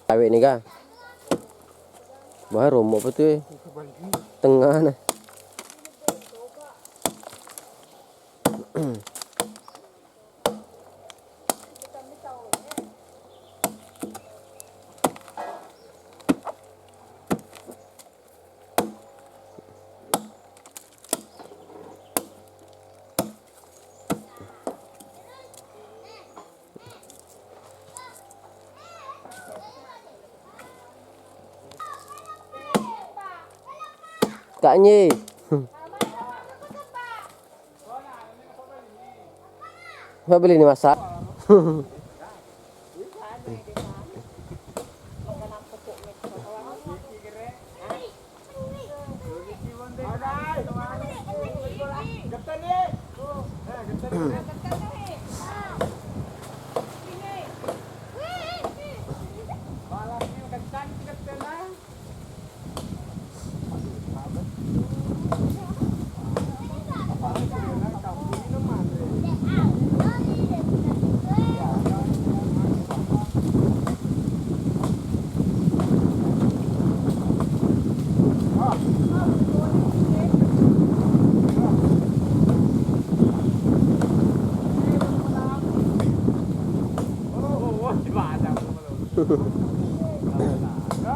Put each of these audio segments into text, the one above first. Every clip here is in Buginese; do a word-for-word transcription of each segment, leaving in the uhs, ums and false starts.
Awe' ni ga. Wah, romo apa tu, eh? Tengah nah. Kak Nyi. Apa beli ni masak?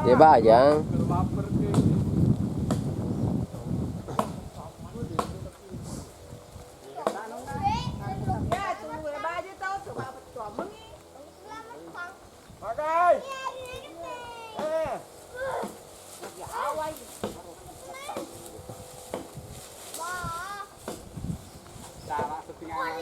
Dia bajang. Magai. Eh. Cara settingan.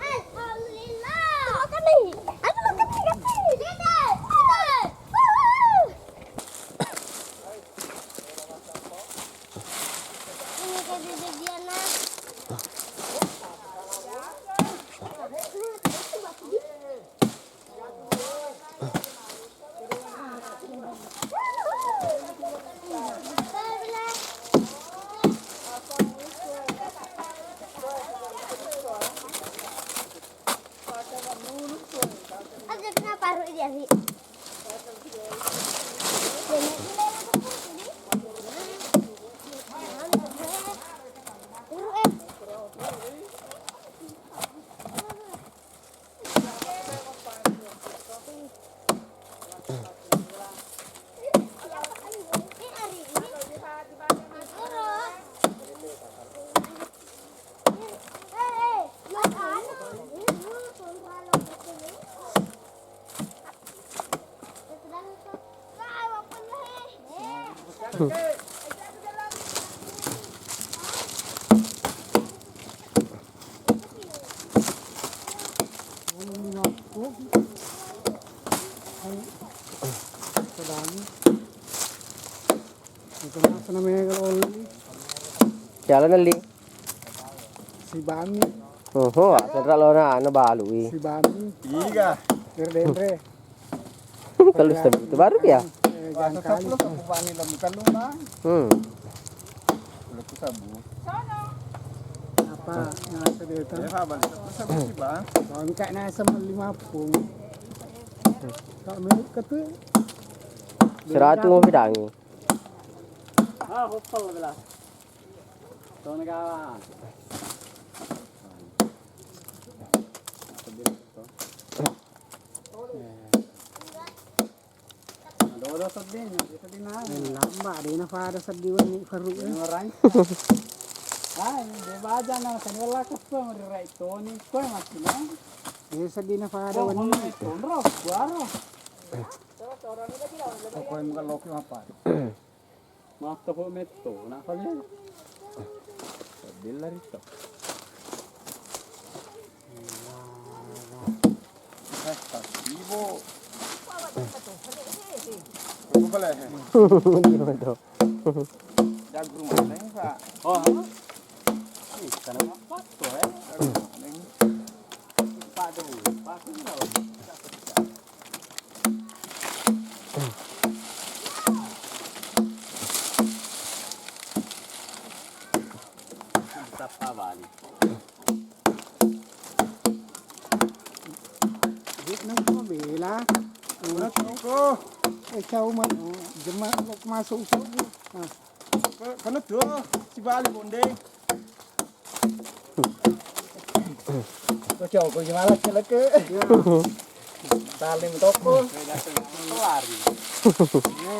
Alhamdulillah. Makan nih. Ayo makan nih, ganti. Sini, sini. Ini kayak bibir dia, nah. Aja kenapa harus dia sih? Urut, eh. Itu masa namanya kalau oli. Jalan, Li. Sibani. Oho, asal rak lona anu balu i. Sibani. Iga. Dendre. Telus tebu itu baru ya? Eh, bahasa jangkali. Sepuluh kebupani lemu kalung, Bang. Hmm. Sepuluh sabu. Apa nasa dia itu? Ya, Pak, balik sepuluh sabu sih, Bang. Bangka nasa lima puluh. Tak milik ke tu. Seratu mau pidangi. Ah, hopal bela. Tau negara. Dodo sedding, sedding nang. Eh, lamba, de' na pada sedding wenni Faruk, eh. Orang. Ah, ini dia baca nang, kan wala kesel, merirai Toni, kau masih nang. De' sedding na pada wenni. Tonro, suara. Pokoknya bukan loki apa? Matto ko metto, nak kali. Bella rito. Eh, ibu. Ibu boleh. Gimana tuh? Jagung mana, Pak? Oh, apa? Ih, karena apa tuh, eh? Jagung mana? Pak tuh, Pak tuh. Tappa bali. Nang mabela. Nang ko. Eh, ciao, man. Oh, jema masuk, ciao. Ah. Ka-, kana tuo, si bali, Bonde. Ko ciao, ko gimana, celeke? Iya. Saling toko. Lari. Iya.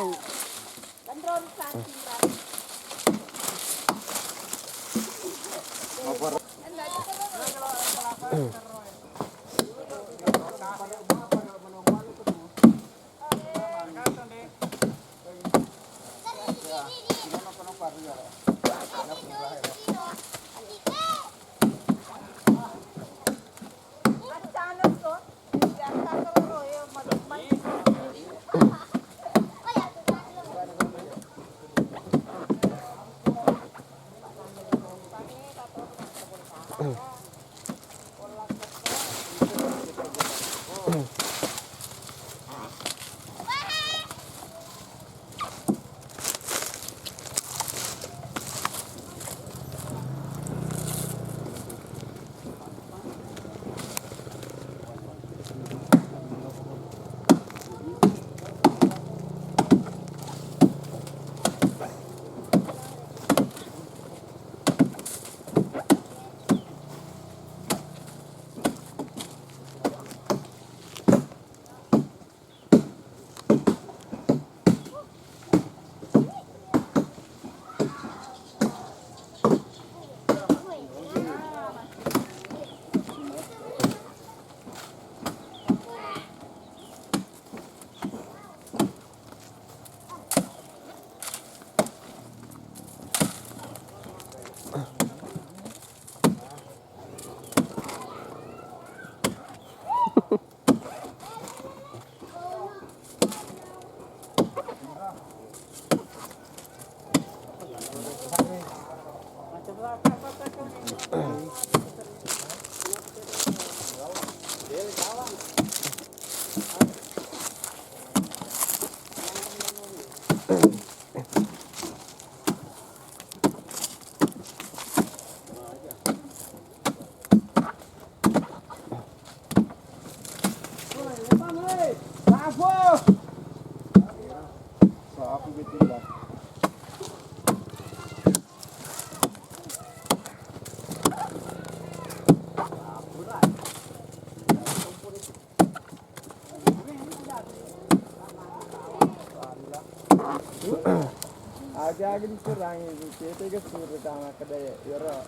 Aja-aja dikurangi, cete ga suru tama kedai, yoro.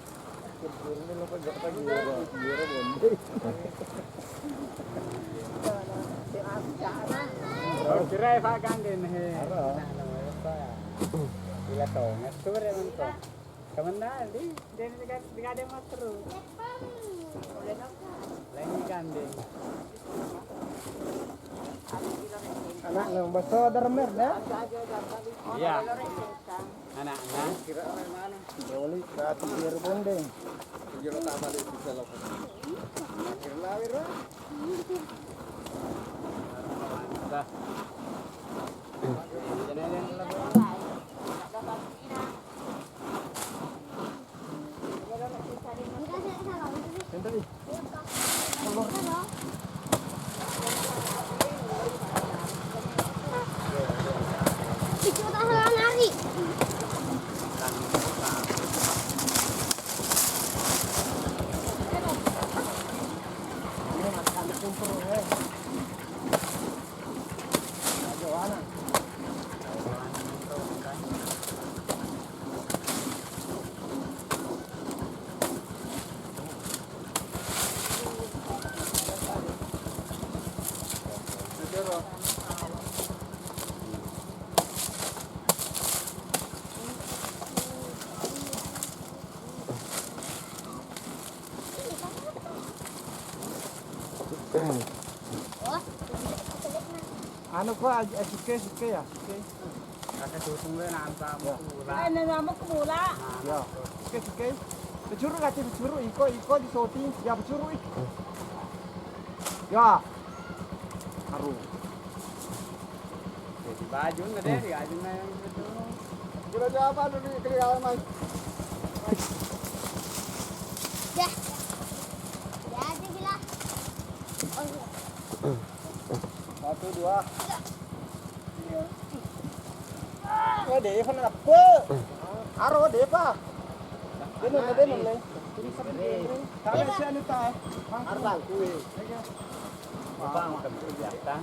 Kurkurni lo pegak pagi, yoro, yoro bonde. Kira Pak gandeng he. Aro. Ila to, ngatur ya mentok. Kemenal di, di, di, di gandeng matru. Lain gandeng. Anak nang baso dermer dah. Iya. Anak-anak. Kira mana? Boli ratu biar bondeng. Kira tak balik bisa lo. Kira lawir lah. Dah. Anu ko aj-, aj-, sikke, sikke ya, sikke. Kaka tutung we nampa. Ya. Mula. Eh, nampa mula. Ya. Sikke, sikke. Pecuru kati, pecuru, iko, iko di shooting. Ya, pecuru, ih. Ya. Aru. Jadi baju na deh, baju na yang itu. Gila, siapa dulu, gila, mai. Ya. Ya, aja gila. Oh, iya. Satu, dua. Wah, deh, Evan apa? Aro, deh, Pak. Denun, denun, nih. Kami sih anu, tak, eh. Arbang, kue. Bang, kami kerjakan.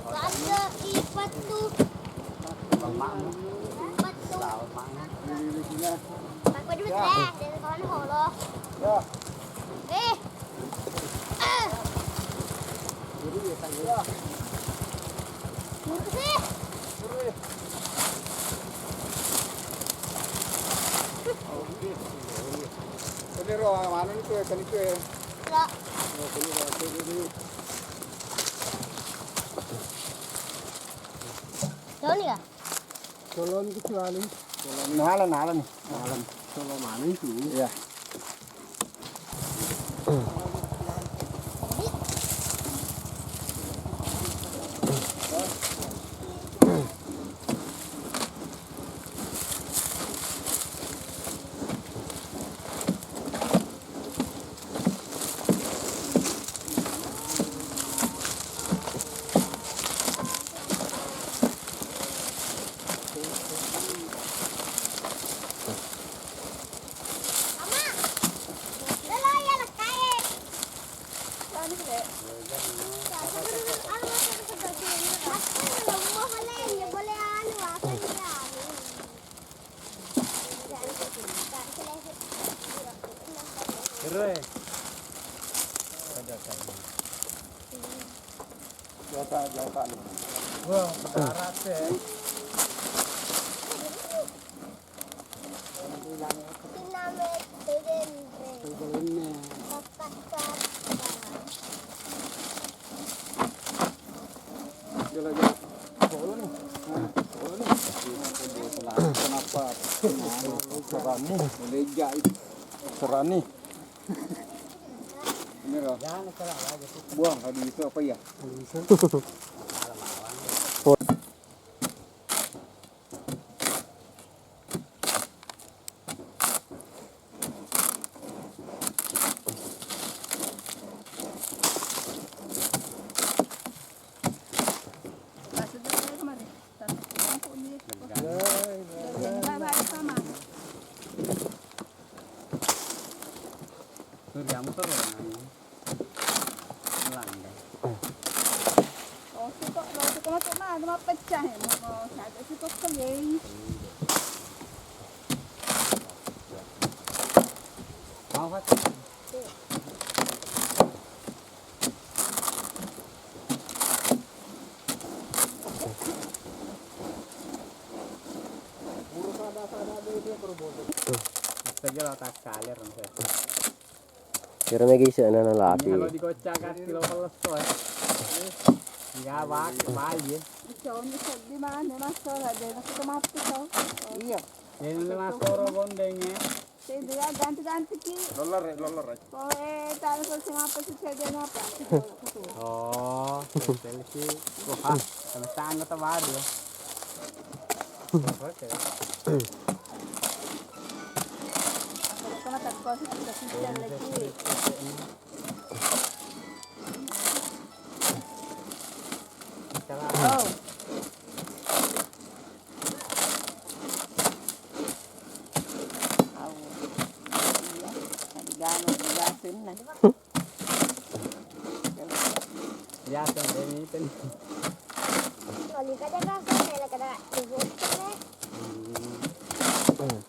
Ada ipat tuh. Lemak. Ipat tuh. Lemak. Pak, dulu deh, dari kawan holo. Ya. Eh. Ini roh, mana nih tuh, tadi tuh ya? Ya. Oh, ini roh, ini. Jauh nih ya? Tolong kecuali. Tolong. Nalan, nalan nih. Nalan. Tolong mana itu? Iya. Jota, jota. Wah, berdarah, eh. Jalan-jalan. Solo nih. Nah, solo nih. Kenapa? Serani. Meleja itu. Serani. Ini loh. Buang, kalau bisa apa ya? Bisa. Surya motor ya, melanda. Oh, suka, lo suka masuk mana, cuma pecah ya, mau, mau, saya suka keliling. Mau, Pak? Astaga, lo tak kalir, Mas. Kira mega isena nalapi. Kalau digocak kan kilo peleso, eh. Enggak, bak, bayi, eh. Jauhnya sedih, mana masalah, dia nak kita mati, tau. Iya. Ini masoro bondeng, eh. Saya juga ganti-ganti ki. Lolor, eh, lolor, eh. Oh, eh, tak ada selesai apa sih, saya dia ngapa? Oh, selesai. Wah, sama sana tuh baru ya. Oke. Sama tak kau sih, kita sih lagi. Oh. Au. Iya, diganu, digasenna. Biasa, ini kan. Kalau kada kan, saya kada dibuat, eh. Hmm.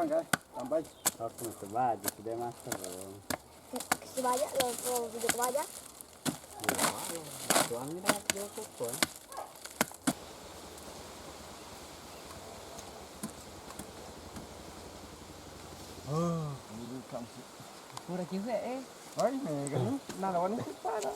Tambai. Aku masih baju sudah master. Kasih banyak loh, kalau video banyak. Iya, tuangnya dah, dia kukuh. Oh, ini kamu sih. Pura juga, eh. Oh, ini kan. Nah, lawan itu parah.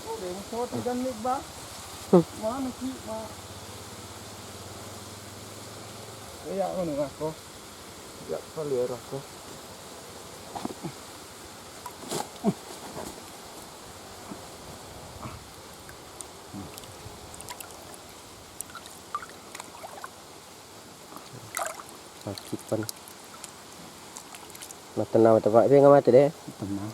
Oke, masoti ganni, ba. Mana ki, ma? Iya, anu, aku. Ya, kali ya, aku. Pakipan. Matenna mate, Pak. Benga mate deh. Tenang.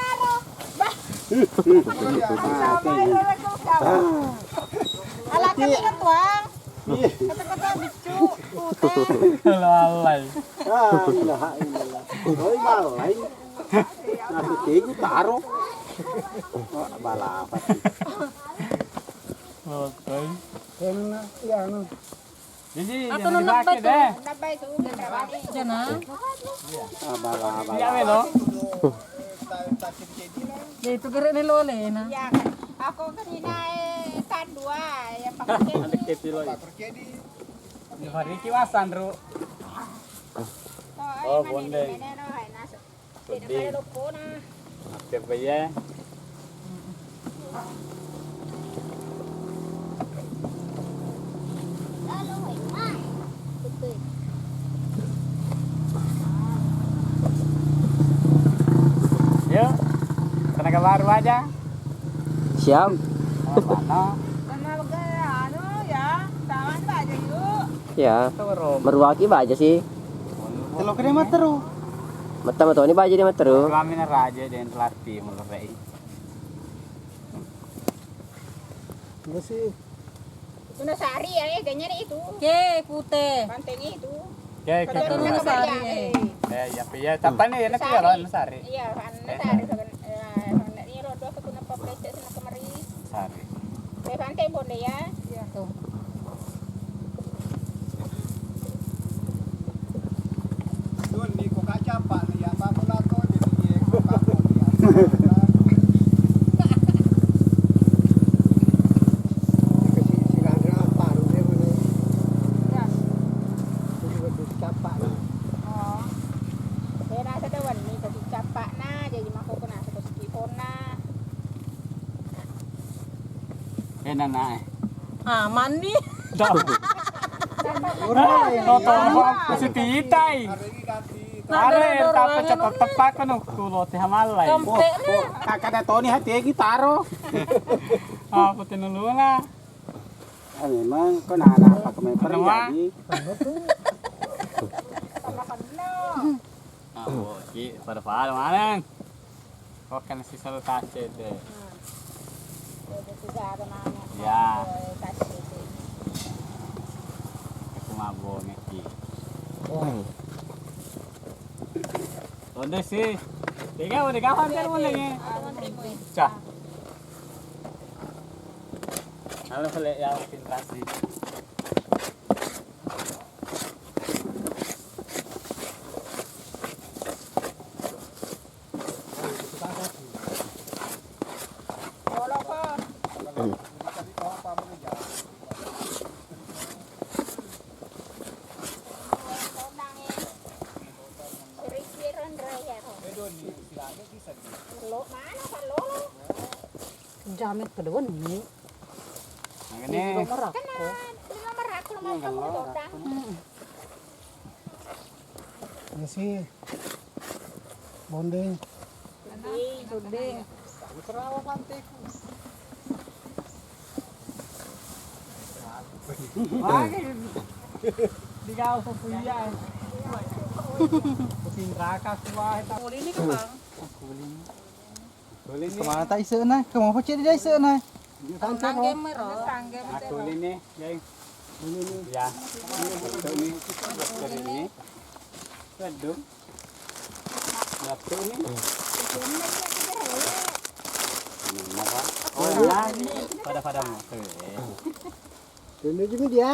Assalamualaikum. Alaki ni ketua. Kata-kata bicu. Kalau alai. Ah, ilaha illallah. Oi, malai. Nasi kegu taro. Wah, bala apa sih? Oke. Yang mana? Ya, anu. Jadi, atau jangan nonton dipakai deh. Jana. Ah, bala, bala. Iya, melo. Ya, itu gerak ni lole, nah. Iya, kan. Aku kan ini naik kan dua, ya, pakai. Ada kecil lagi. Di hari kiwasan, Ru. Oh, oh, bonde. Ini, ini, ini, ini, ini, ini. Sedih. Aktif aja. Yuk, tenaga baru aja. Siap. Oh, mana? Tenaga, anu, ya, tangan aja, yuk. Ya. Meruaki baja sih. Telo kene matteru. Metta matoni baja di matteru. Kami na raja dan pelatih mulai. Enggak sih. Itu nasari ya, eh, ganyar itu. Oke, putih. Banteng itu. Oke, oke. Satu nasari, eh. Eh, ya, ya, apa nih, enak ya, lo nasari. Iya, kan nasari, kan. Ya, kan ini rodo aku kenapa pecah sana kemari. Sari. Oke, banteng bonde ya. Iya. Tuh. Dun, di ko kacapa, ya, apa pula to, jadi, ya, ko kamu, ya. Kasi silang apa, lu, dia mana? Ya. Jadi, waktu kacapa, nah. Oh. Saya rasa ada warna, kasi kacapa, nah, jadi mako kena, kasi kipon, nah. Eh, nana, eh. Ah, mani. Dah. Ora, eh, toto, mesti titai. Are, tapi cepat tepat kan, tuh, lo teh malai. Kampe, nah. Kakak ada Tony hati lagi taro. Ah, putih nuluna. Ah, memang kau nana apa kemarin pergi lagi. Ah, oke, pada-pada mana? Oke, nasi selalu kace deh. Hmm. Jadi tiga ada mana? Ya. Kace deh. Aku mabok nih. Onde sih. Tiga udah kapan kan, onde nih? Ah, onde nih. Cah. Halo, Fele, ya, pintar sih. Jamet pada wenni. Ini nomor aku. Ini nomor aku, nomor aku. Iya, sih. Bonding. Bonding. Serawa panteku. Di kau kuliah. Kusinraka kuwae ta. Ulini ke, Bang. Ulini. Ulini. Kemana tak isena? Kemana pacet dia isena? Tenang game ro. Aku ulini, guys. Ulini. Ya. Ini. Ini. Waduh. Waduh ini. Oh, ya. Pada-pada mau. Tuh, eh. Dulu juga dia.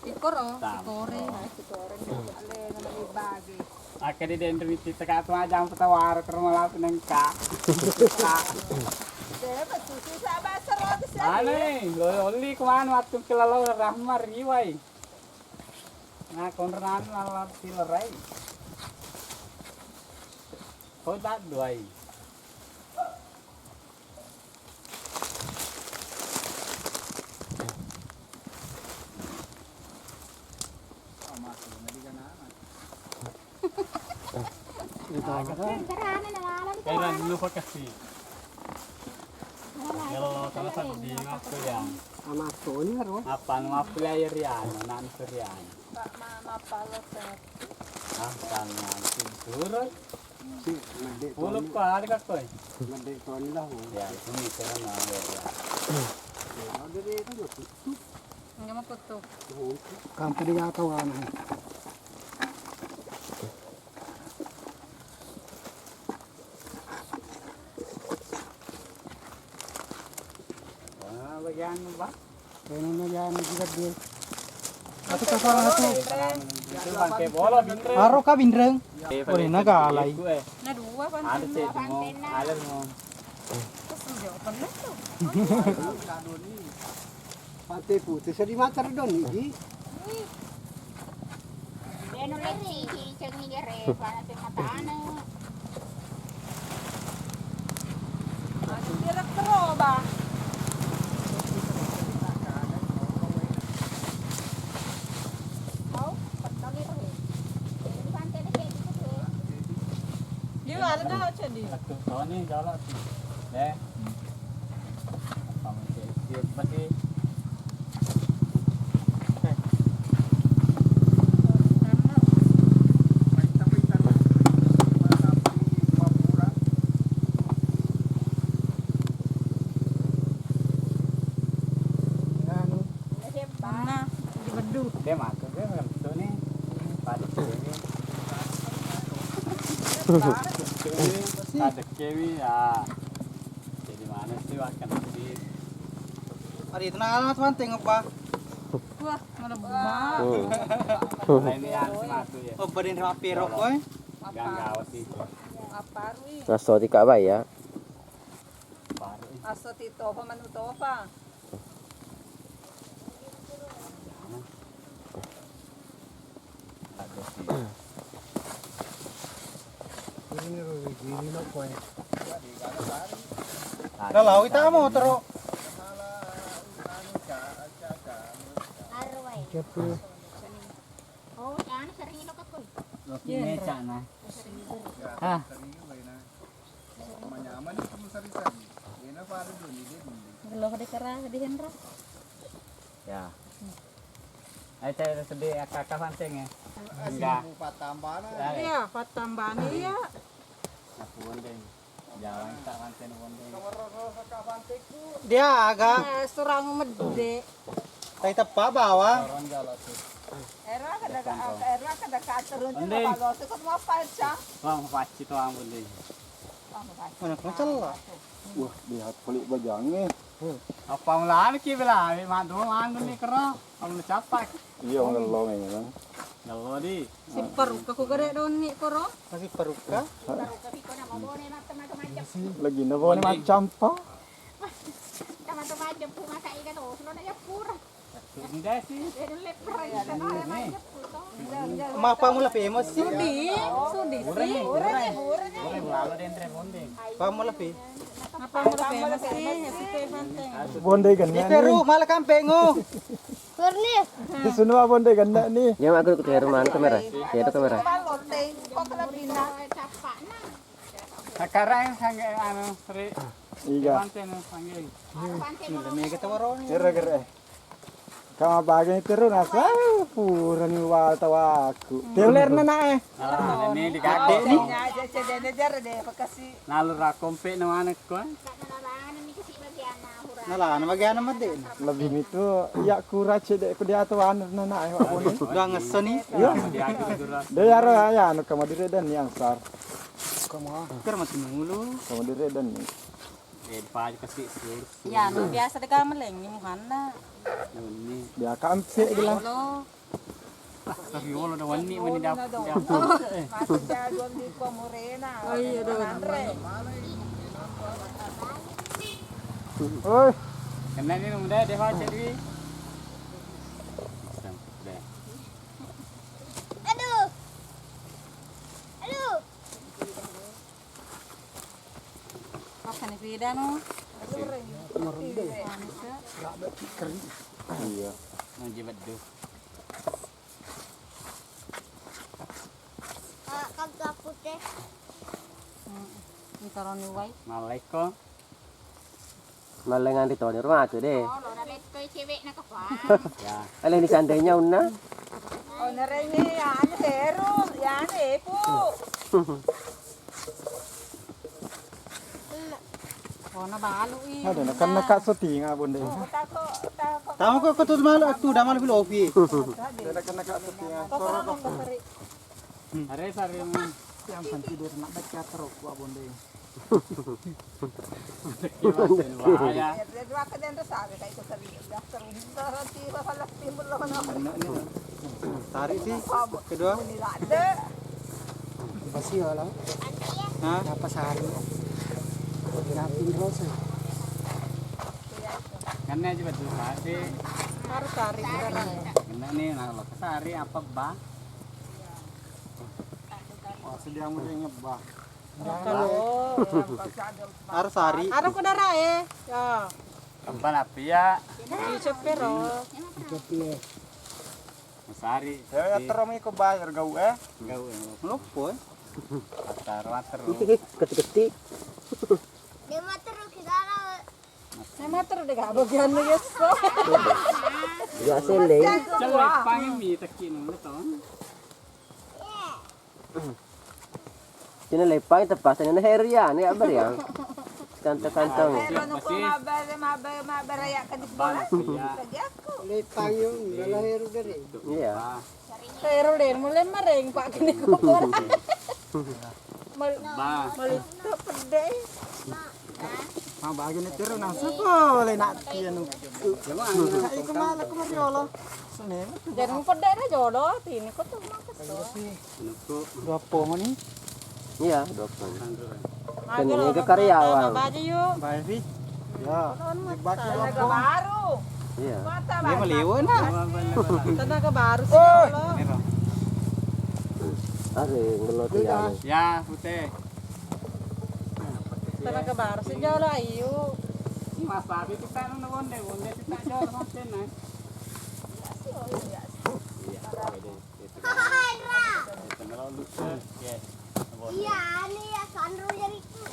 Ikoro, sikore. Sikore, ale, nama dibagi. Akka di dendro miti teka tu aja, aku tawar ke rumah lapu nengka. Deh, betul sih, sabar, seru, seru. Ane, lo oli kemana waktu kelalo rahmar riwai. Nah, konraan ala tilerai. Kau tak duai. Kairan lupa kasih. Kalau kalau salah di ngaku ya. Amatoni ro. Apa ngaku ya Rian, nan Rian. Pak mama palo. Ah, kan nanti turun. Si, mendek Puluh toni. Pak ada kakoi. Mendek toni lah. Ya, itu nih saya mau ya. Ya, ada deh itu mah tutup. Enggak mau tutup. Oh, itu. Kampung di Wakawana. Wah, bagian, Pak. Tenana jana juga dia. Atu kapang atu. Itu bangke bola, Bindreng. Aro ka Bindreng. Ore nagalai. Na dua kan. Ada cek mau, ada mau. Terus jawab bener tuh. Pante Putih sedih mater doni, Ji. Deno lecci, cengi gere, pada matane. Anu direk teroba. Au, petang itu. Jadi pante ne kayak gitu tuh. Dia ada dah, Cedi. Toni galak sih. Eh. Apa masih siap masih? Mana? Di bedu. Dia masuk, dia masuk nih. Pada sini. Pada sini. Pada sini. Ah. Jadi mana sih makan sih? Ari itu nang alamat manting apa? Wah, mana bunga? Hmm. Nah, ini yang sematu ya. Oh, badan rapi rokok, eh? Ganggawa sih. Apa, Rui? Nasso tika bai ya. Aso titofa manu tofa. Kalau kita mau terus. Cepet. Oh, anu sering lo kakoi. Lo kine cana. Ah. Manyameng itu sari-sari. Ena pada doni de doni. Gelo de kara de Hendra. Ya. Ayo cari sedih kakak Fanteng ya. Enggak. Patambana. Iya, patambana iya. Aku Bondeng. Jalan tak Fanteng Bondeng. Dia agak. Eh, surang medde. Tai teppa bawang. Era kada, era kada katerun balo, terus mau paca. Wah, mau paci tuh ampun deh. Mana kena celah. Wah, lihat pelik bajangnya. Apa mulai ki bela, mak dua mandu nih kero, kamu capak. Iya, ngello memang. Ngello di. Si perukka ku gede doni koro. Masih perukka? Lagi nabo macam apa? Mapa mula famous sih? Sudi, sudi sih. Mapa mula famous sih? Bondeng kan? Di Peru malah kampeng, oh. Kurni. Di semua Bondeng kan nih. Ya, aku ke rumah kamera. Ya, itu kamera. Sekarang sange anu Sri. Iya. Manten sange. Mega tawaroni. Kira-kira. Kama bagani terus nasa purani wal tawaku. Teulerna nae. Ah, ini digadde ni. Aja cedene jar de bekasi. Lalu rakompe na mana ko? Nala na bagian made. Lebih itu ya kura cedek ku dia tuan na nae wa bone. Udah ngeso ni. Iya. De yaro ya anu kama diredan ni ansar. Kama. Ker mati mulu. Kama diredan ni. Eh, pa kasi sur. Iya, no biasa de kama lengi muhanna. Ini. Dia kampe gila. Sariolo da wanni mani dap-, dap-. Masuk jagoan di Komorena. Oh iya, da wanni. Oi. Kena ni nung deh, deh, baca di. Deh. Aduh. Aduh. Apa nih beda no? Iya. Nang jibat do. Kagak putih. Hmm. Ini taruh nih, wai. Assalamualaikum. Mallengang ri toni rumah tu deh. Oh, lo na bettoi cewekna kapang. Ya. Ale ni seandainya unna. Oh, nerengi ya anu heru, ya anu epu. Oh, na balu i. Ada na kan na kak syuting abon deh. Oh, tako, tako. Tamu kok ketu malu tu udah malu lopi. Ada kan na kak syuting. Kok orang mau keperi? Are sare yang kan tidur nak baca terus abon deh. Tarik sih kedua. Apa sih ya lah? Hah? Apa sehari? Kenapa terus? Karena aja betul sih. Harus sehari beneran. Kena nih, nah, lo sehari apa, Bah? Wah, sedia mau nyebbah. Harus hari. Aro ko darae. Ya. Kembang api ya. Di cepero. Masari. Ya, ya, terus iko bayar gau, eh. Gau, eh. Lupa, eh. Atar, atar. Ketik, ketik. Dia mah terus kita. Saya mah terus deh gak bagian lu, yes. Ya, sele. Cele pangin mi tekin, betul. Cina lepang tepasang na herian ya beriang. Kantang-kantang. Lepang yung nala heru dari. Iya. Heru deh, mulai mereng pak kini kubur. Mal-, malito pede. Ma bagini tiru nang sapa le nak tianu. Sai ko mala ko mariolo. Sene. Jangan pede na jodoh tini ko tu mangkeso. Dua pong ni. Iya, dua pong. Kan ini ke karyawan. Baju yuk. Baik sih. Ya. Tenaga baru. Iya. Dia meliwa na. Tenaga baru sih. Are ngelo tiang. Ya, putih. Tenaga baru sih jolo ayu. Mas Abi kita nu wonde, wonde kita jolo maten na. Iya, iya. Iya, ini ya sanru jadi itu.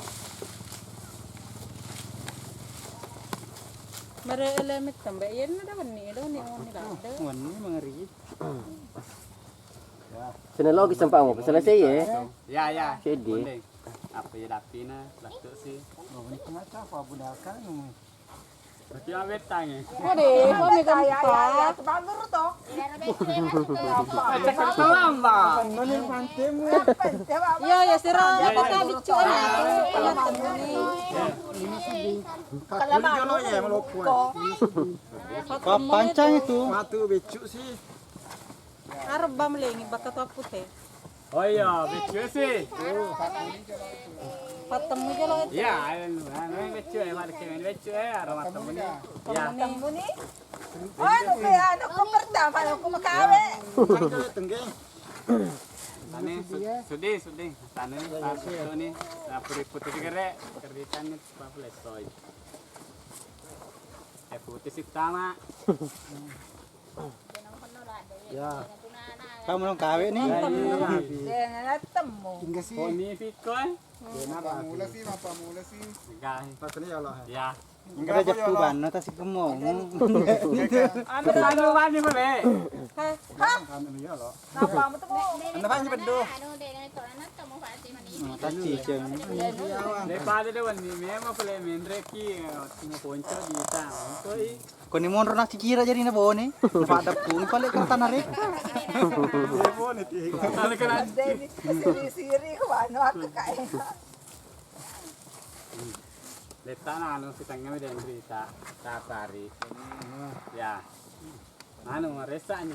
Mare ele mittembe, iya na da wenni, da wenni, wenni da. Wenni mangeri. Sini logi sempat mau selesai ya. Ya, ya. Sedih. Apa ya dapina, latuk sih. Oh, ini kenapa apa budal kan? Berarti awettang e. Kode, kok mega lupa? Balur to. Cek telam, Bang. Iya, ya sira, pakai biccu na. Kalau jolo ya melopo. Papancang itu. Matu biccu sih. Arba melengi bakka to pute. Oh iya, beccu sih. Pattemu jolo. Iya, anu, anu beccu e, mari kami beccu e, arba pattemu ni. Iya. Pattemu ni. Anu ke anu ku pertama anu ku makawe. Tane sudi, sudi. Tane ni, tane ni. Nah, puri putih gere, kerditan ni papules toy. Eh, putih sih tama. Ya. Kamu nang kawe ni. Dengan temu. Tinggal sih. Koni piko e. Mapa mula sih, mapa mula sih. Enggak. Pas ni ya Allah. Ya. Engka jeppu banno tasi kemong. Anu, anu, anu, anu, pale. Hah? Hah? Anu, iya, lo. Napa kamu tuh mau? Anu, apa sih, bedo? Anu, deh, anu, itu anak kamu pasti mani. Hmm, tasi, ceng. Deh, pada deh, wani, memang pale menreki, mau ponco di tang. Koi. Koni monro na kikira jadi na bone. Pada pun pale ke tanah reka. Dia bone, tiga. Anu, kena. Deh, ini siri-siri, wano aku kayak. Lettana anu sitengngami denrita, tapari. Ya. Anu, maressani.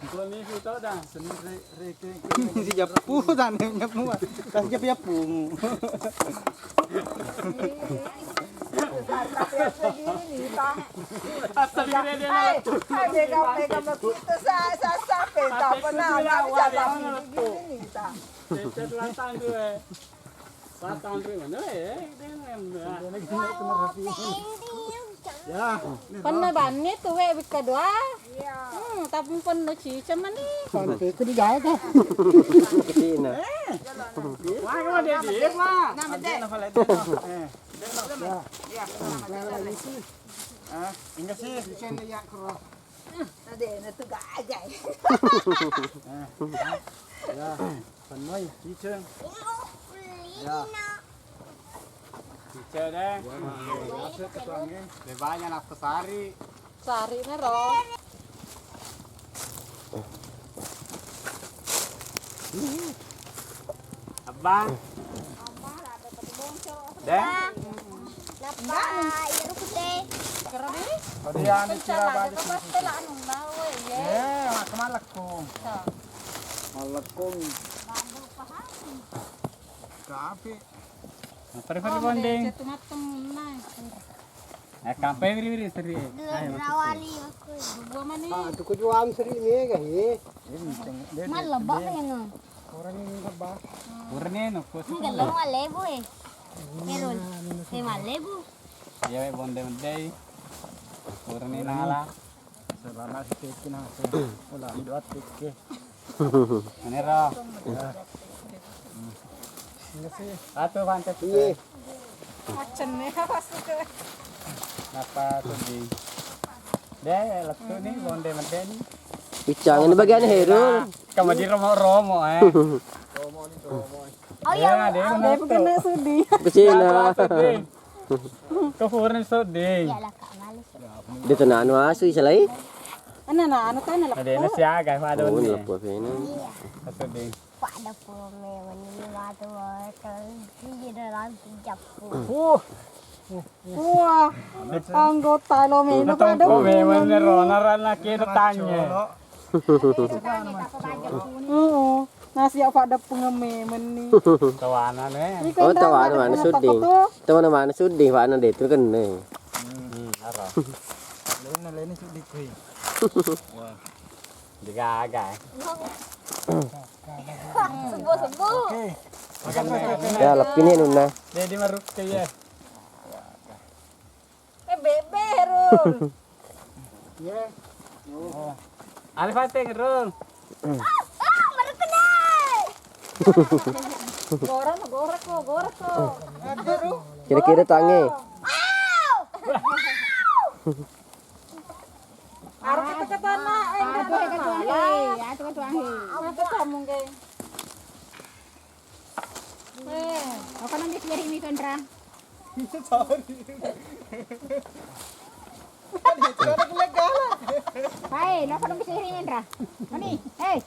Engko ni sito da. Seni re-, reke. Si jappu tane jappu. Tas jappu jappu. Astagfirullah. Hai, hai, pegang, pegang begitu, sa-, sa-, sampai tak pernah, nggak bisa begini, tak. Cecet latang tu, eh. Latang tu mana, eh? Dia yang dah. Ya, ini penno banni tu, we, wikka dua. Hmm, tapi penno ciceng mani. Sampai itu dijaga. Kecil, nah. Eh. Wah, kamu dia, dia, wah. Nama deh. Eh. Ya. Ya. Ah, enggak sih. Ciceng dia, ya, kerah. Adena tu gagai. Eh, ya, pennoi, ciceng. Ya. Ciceng deh. Lebanya nafsu sari. Sari nero. Abang. Deh. Nappa iru pute. Kero di? Kodiani kira baju. Pasti lah anu, nah, we, ye. Eh, mak malakku. Malakku. Kapi. Apa di bonding? Catu mateng, nah. Eh, kape wiri-wiri seri. Rawali aku. Dua mana? Ah, tuku juam seri ni, kah, ye? Mal lebak yang. Orang ini lebak. Orang ini, no, khusus. Enggak, lo mal lebu, eh. Erul. Eh, mal lebu. Iya, we, bonde medei. Orang ini nala. Sebab masih bikin aku. Ulah, dua tiga. Ini, Ro. Atu pantes. Iya. Macenne pasti tu. Napa tu di? Deh, lettu ni, bonde medde ni. Bicang ini bagian Herul. Kamu di romo-romo, eh. Oh, iya, deh, deh, bukan nak sudi. Ke sini. Ke foreign sudi. Iyalah, Kak, males. Dia tu nak anu asu, isalai. Ana na anu tana lepo. Ada na siaga, ada. Oh, ni lepo sini. Sudi. Pada pome wenni matu wae, kan, di dalam jappu. Uh. Wah, anggota lo meno pada pome wenni ro narana ke tanya. Heeh. Nasi apa ada pengeme menni. Tawana ne. Oh, tawana mana sudi. Tawana mana sudi, wana de tu kene. Hmm, ara. Lena, lena sudi kui. Wah. Digaga. Sembuh, sembuh. Oke. Ya, lepi ni, Nuna. Jadi maruk ke ya. Eh, bebe, Rul. Iya. Oh. Ada fateng, Rul. Ah, ah, maruk kena. Goreng, goreng kok, goreng kok. Kira-kira tangi. Au! Arep kita ke tanah, eh, enggak apa-apa. Atu ke tuangi, atu ke tuangi. Atu kamu, geng. Eh, apa nanti sehari ini, Sandra? Sorry. Kan itu ada gula-gula. Hai, lo apa nanti sehari ini, Sandra? Mani, hei.